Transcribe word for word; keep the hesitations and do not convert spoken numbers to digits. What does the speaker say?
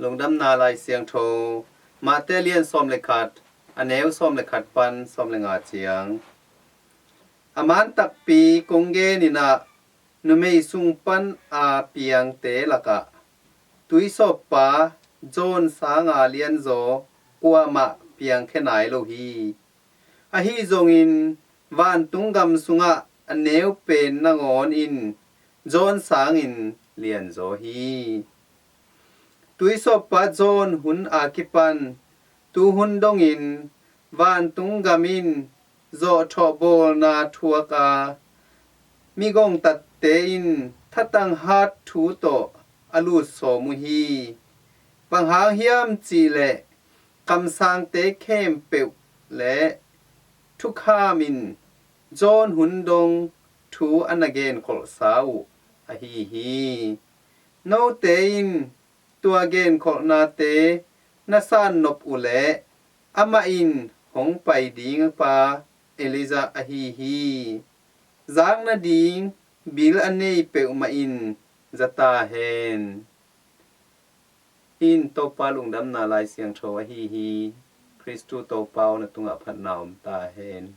Lungdamna Lai Siangtho, Mate lian sawm le khat, a neu sawm le khat pan sawm le nga ciang. A man takpi kong genin ah, numei sung pan a piangte lakah tuisawppa John sanga lianzaw kuamah piangkhia nai lo hi. Ahi zongin vantung gam sungah a neu pen nangawn in John sangin lianzaw hi. Tuisawppa John hun a kipan tuhun dongin vantung gam in zawhthawh bawlna thuak a, migongtatte in thatang hat thu tawh a lut sawm uh hi. Bang hang hiam cihleh kamsangte khempeuh le thukham in John hun dong thu a na genkholhsa uh ahi hi. Note in tua genkholhnate na san nop uh leh amah in hong pai ding pa Elijah ahi hi. Zak nading bil a nei peuhmah in za ta hen. Hih in Topa lungdamna Lai Siangtho ahi hi. Khristu Topa aw, na tungah phatna om ta hen.